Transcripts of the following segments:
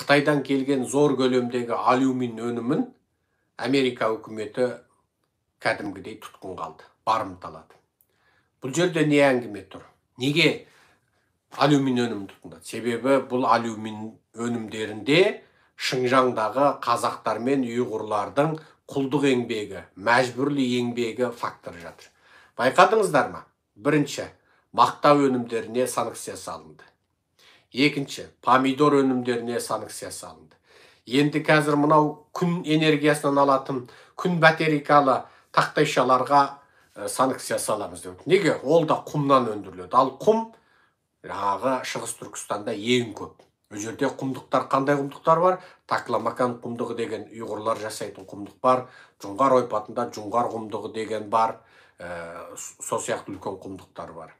Қытайдан келген зор көлемдегі алюмин өнімін Америка үкіметі кәдімгідей тұтқынға алды, барымталады. Бұл жерде не әңгіме тұр? Неге алюмин өнімін тұтқындады? Себебі бұл алюмин өнімдерінде Шыңжаңдағы қазақтар мен ұйғырлардың құлдық еңбегі, мәжбүрлі еңбегі факторы жатыр. Байқадыңыздар ма? Бірінші, мақта өнімдеріне санкция салынды. Екінші, помидор өнімдеріне санкция салынды. Енді қазір мынау күн энергиясынан алатын күн батарейкалы тақтайшаларға санкция саламыз деп. Неге? Ол да құмнан өндіріледі. Ал құм жаңағы Шығыс Түркістанда ең көп. Ол жерде құмдықтар, қандай құмдықтар бар? Такламакан құмдығы деген ұйғырлар жасайтын құмдық бар. Жоңғар ойпатында Жоңғар құмдығы деген бар. Сол сияқты үлкен құмдықтар бар.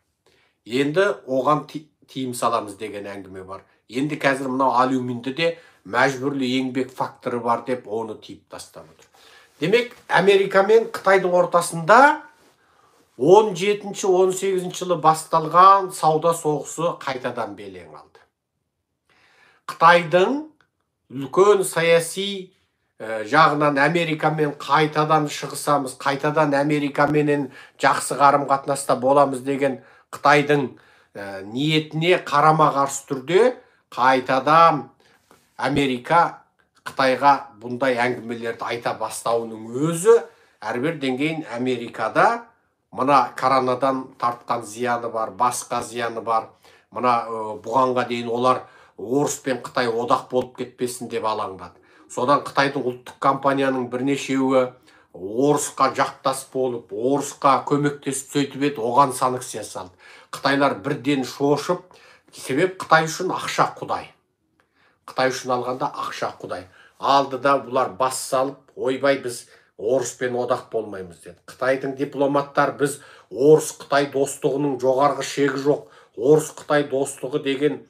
Енді оған тыйым саламыз деген әңгіме бар. Енді қазір мынау алюминді де мәжбүрлі еңбек факторы бар деп оны тыйып тастап отыр. Демек, Америка мен Қытайдың ортасында 17-18 жылы басталған сауда соғысы қайтадан белең алды. Қытайдың үлкен саяси жағынан Америкамен қайтадан шығысамыз, қайтадан Америкаменен жақсы қарым-қатынаста боламыз деген Қытайдың ниетіне қарама-қарсы түрде қайтадан Америка Қытайға бұндай әңгімелерді айта бастауының өзі әрбір деңгейін Америкада мына коронадан тартқан зияны бар, басқа зияны бар. Мына бұғанға дейін олар орыс пен Қытай одақ болып кетпесін деп алаңдады. Содан Қытайдың ұлттық компанияның бірнешеуі орысқа жақтас болып, орысқа көмектесіп сөйтіп еді, оған санкция салды. Қытайлар бірден шошып, себеп Қытай үшін ақша құдай. Қытай үшін алғанда ақша құдай. Алды да бұлар бас салып, ойбай біз орыспен одақ болмаймыз деді. Қытайдың дипломаттар біз орыс-қытай достығының жоғарғы шегі жоқ, орыс-қытай достығы деген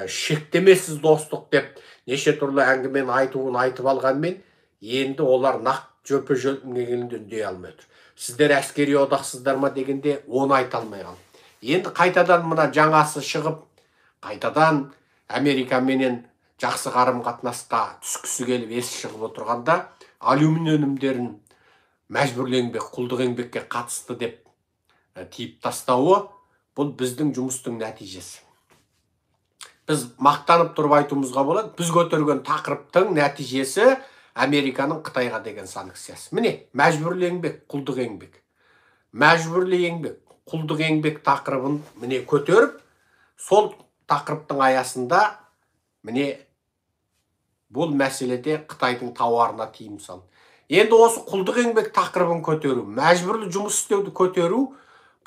шектемесіз достық деп неше түрлі әңгімені айтуын айтып алғанмен, енді олар нақ жөпе жөпе үндей алмай отыр. Сіздер әскери одақсыздар ма дегенде оны айта алмай қалды. Енді қайтадан мына жаңасы шығып, қайтадан Америкаменен жақсы қарым-қатынасқа түскісі келіп есі шығып отырғанда алюмин өнімдерін мәжбүрлі еңбек, құлдық еңбекке қатысты деп тиіп тастауы бұл біздің жұмыстың нәтижесі. Біз мақтанып тұрып айтуымызға болады, біз көтерген тақырыптың нәтижесі Американың Қытайға деген санкциясы. Міне, мәжбүрлі еңбек, құлдық еңбек. Мәжбүрлі еңбек, құлдық еңбек тақырыбын міне көтеріп, сол тақырыптың аясында міне бұл мәселеде Қытайдың тауарына тыйым салды. Енді осы құлдық еңбек тақырыбын көтеру, мәжбүрлі жұмыс істеуді көтеру,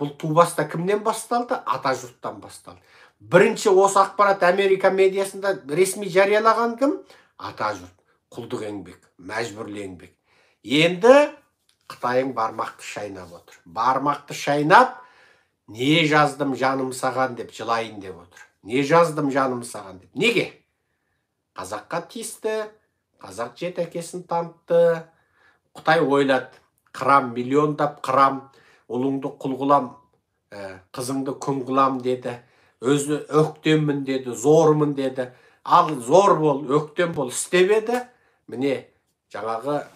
бұл тубаста кімнен басталды? Атажұрттан басталды. Бірінші осы ақпарат Америка медиасында ресми жариялаған кім? Атажұрт. Құлдық еңбек, мәжбүрлі еңбек. Енді Қытайың бармақты шайнап отыр. Бармақты шайнап, не жаздым жаным саған деп жылайын деп отыр. Не жаздым жаным саған деп. Неге? Қазаққа тиісті, қазақ жеті әкесін танытты. Қытай ойлады, қырам, миллиондап қырам, ұлыңды құл қылам, қызыңды күң қылам деді. Өзі өктеммін деді, зормын деді. Ал зор бол, өктем бол істеп еді. Міне, жаңағы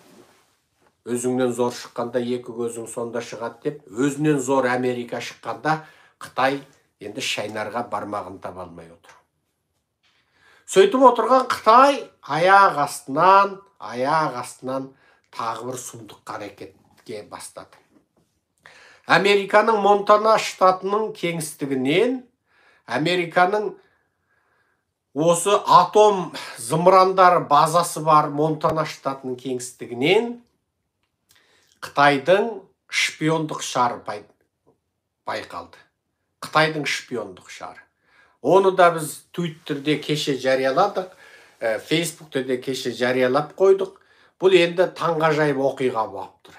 өзіңнен зор шыққанда екі көзің сонда шығады деп, өзінен зор Америка шыққанда Қытай енді шайнарға бармағын таба алмай отыр. Сөйтіп отырған Қытай аяқ астынан тағы бір сұмдық әрекетке бастады. Американың Монтана штатының кеңістігінен Американың осы атом зымырандары базасы бар Монтана штатының кеңістігінен Қытайдың шпиондық шары байқалды. Қытайдың шпиондық шары. Оны да біз Твиттерде кеше жарияладық, Фейсбукте де кеше жариялап қойдық. Бұл енді таңғажайып оқиға болып тұр.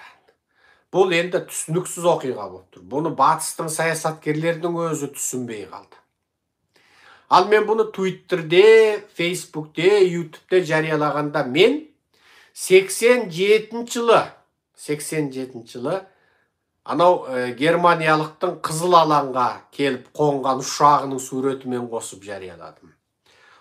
Бұл енді түсініксіз оқиға болып тұр. Бұны батыстың саясаткерлерінің өзі түсінбей қалды. Ал мен бұны Твиттерде, Фейсбукте, Ютубте жариялағанда мен 87 жылы анау германиялықтың қызыл алаңға келіп қонған ұшағының суретімен қосып жарияладым.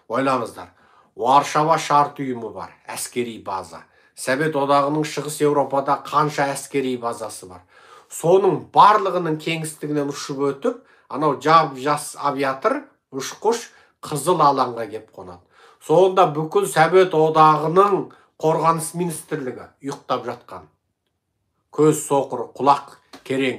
Ойлаңыздар, Варшава шарт ұйымы бар, әскери база. Совет Одағының Шығыс Еуропада қанша әскери базасы бар. Соның барлығының кеңістігінен ұшып өтіп, анау жап-жас авиатор, ұшқыш Қызыл алаңға кеп қонады. Сонда бүкіл Совет Одағының қорғаныс министрлігі ұйықтап жатқан. Көз соқыр, құлақ керең,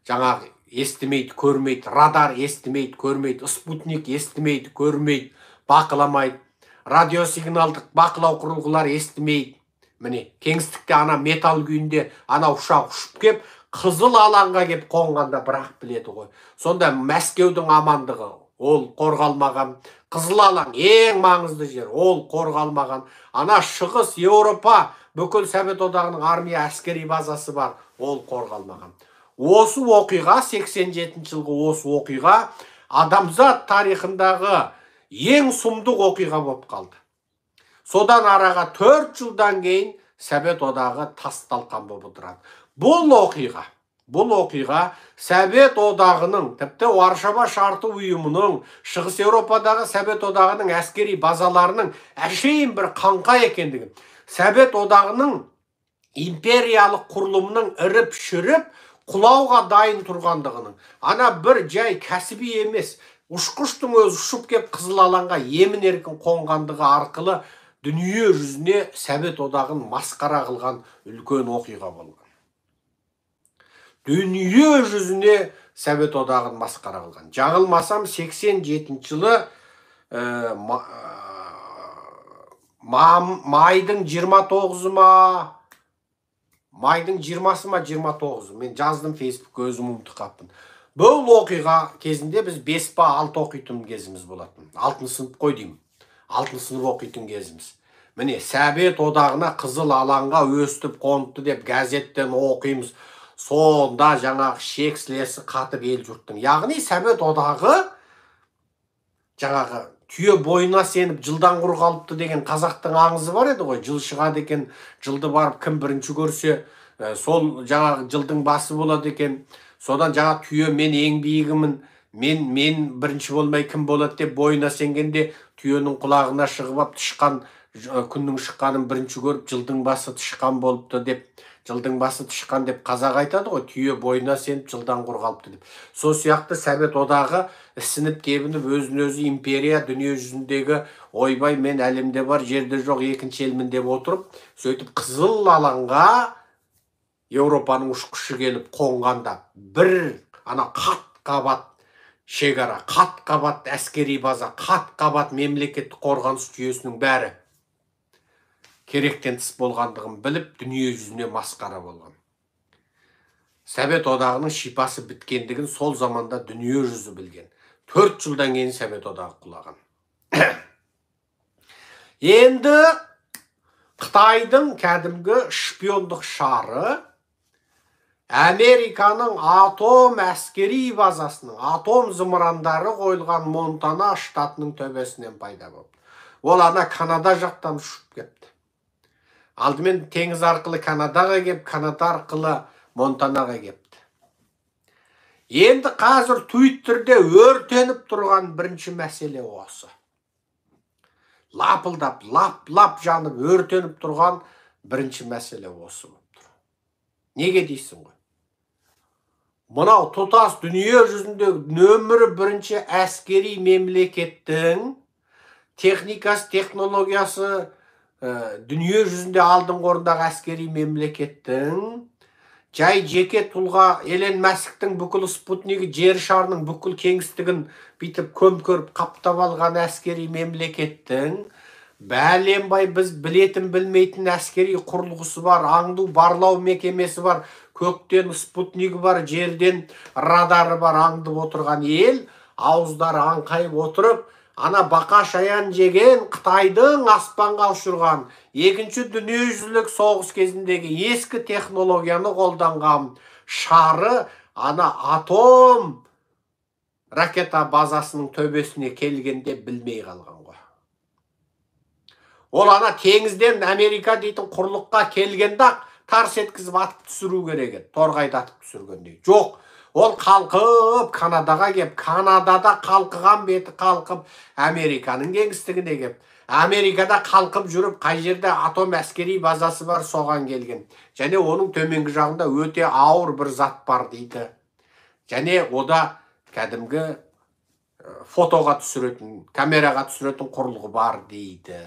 жаңағы естімейді, көрмейді, радар естімейді, көрмейді, спутник естімейді, көрмейді, бақыламайды, радиосигналдық бақылау құрылғылар естімейді. Міне, кеңістікте ана металл күйінде ана ұшақ ұшып кеп, Қызыл алаңға кеп қонғанда бірақ біледі ғой. Сонда Мәскеудің амандығы, ол қорғалмаған. Қызыл алаң ең маңызды жер, ол қорғалмаған. Ана Шығыс Еуропа, бүкіл Совет Одағының армия әскери базасы бар, ол қорғалмаған. Осы оқиға, 87 жылғы осы оқиға, адамзат тарихындағы ең сұмдық оқиға болып қалды. Содан араға 4 жылдан кейін Совет Одағы тас талқан болып отырады. Бұл оқиға Совет Одағының, тіпті Варшава шарты ұйымының, Шығыс Еуропадағы Совет Одағының әскери базаларының әшейін бір қаңқа екендігін, Совет Одағының империялық құрылымының іріп шіріп, құлауға дайын тұрғандығының, ана бір жай кәсіби емес, ұшқыштың өзі ұшып кеп Қызыл алаңға емін еркін қонғандығы арқылы дүние жүзіне Совет Одағын масқара қылған үлкен оқиға болған. Дүние жүзіне Совет Одағын масқара қылған. Жаңылмасам, 87 жылы майдың 29-ы ма, майдың 20-сы ма, 29-ы. Мен жаздым Фейсбукке, өзім ұмытып қаппын. Бұл оқиға кезінде біз 5 па 6 оқитын кезіміз болатын. 6 сынып қой деймін. 6 сынып оқитын кезіміз. Міне, Совет Одағына Қызыл алаңға өстіп қоныпты деп газеттен оқимыз. Сонда жаңағы шек сілесі қатып ел жұрттың. Яғни Совет Одағы жаңағы түйе бойына сеніп жылдан құр қалыпты деген қазақтың аңызы бар еді ғой. Жыл шығады екен, жылды барып кім бірінші көрсе, сол жаңағы жылдың басы болады екен. Содан жаңа түйе мен ең биігімін, мен бірінші болмай кім болады деп бойына сенгенде түйенің құлағына шығып ап тышқан, күннің шыққанын бірінші көріп жылдың басы тышқан болыпты деп, жылдың басы тышқан деп қазақ айтады ғой, түйе бойына сеніп жылдан құр қалыпты деп. Сол сияқты Совет Одағы ісініп кебініп өзін өзі империя, дүние жүзіндегі ойбай мен әлемде бар, жерде жоқ екінші елмін деп отырып, сөйтіп Қызыл алаңға Еуропаның ұшқышы келіп қонғанда бір ана қат-қабат шекара, қат-қабат әскери база, қат-қабат мемлекеттік қорғаныс жүйесінің бәрі керектен тыс болғандығын біліп, дүние жүзіне масқара болған. Совет Одағының шипасы біткендігін сол заманда дүние жүзі білген. 4 жылдан кейін Совет Одағы құлаған. Енді Қытайдың кәдімгі шпиондық шары Американың атом әскери базасының, атом зымырандары қойылған Монтана штатының төбесінен пайда болды. Ол ана Канада жақтан ұшып кетті. Алдымен теңіз арқылы Канадаға кеп, Канада арқылы Монтанаға кепті. Енді қазір Твиттерде өртеніп тұрған бірінші мәселе осы. Лапылдап, лап-лап жанып өртеніп тұрған бірінші мәселе осы болып тұр. Неге дейсің ғой? Мынау тұтас дүние жүзіндегі нөмірі бірінші әскери мемлекеттің техникасы, технологиясы, дүние жүзінде алдыңғы орындағы әскери мемлекеттің жай жеке тұлға Элон Масктың бүкіл спутнигі жер шарының бүкіл кеңістігін бүйтіп көмкеріп қаптап алған әскери мемлекеттің бәленбай біз білетін білмейтін әскери құрылғысы бар, аңду барлау мекемесі бар, көктен спутнигі бар, жерден радары бар аңдып отырған ел ауыздары аңқайып отырып ана бақа шаян жеген Қытайдың аспанға ұшырған екінші дүниежүзілік соғыс кезіндегі ескі технологияны қолданған шары ана атом ракета базасының төбесіне келгенде білмей қалған ғой. Ол ана теңізден Америка дейтін құрлыққа келгенде ақ тарс еткізіп атып түсіру керек еді, торғайды атып түсіргендей. Жоқ, Ол қалқып Канадаға кеп, Канадада қалқыған беті қалқып Американың кеңістігіне кеп, Америкада қалқып жүріп, қай жерде атом әскери базасы бар, соған келген. Және оның төменгі жағында өте ауыр бір зат бар дейді. Және ода кәдімгі фотоға түсіретін, камераға түсіретін құрылғы бар дейді.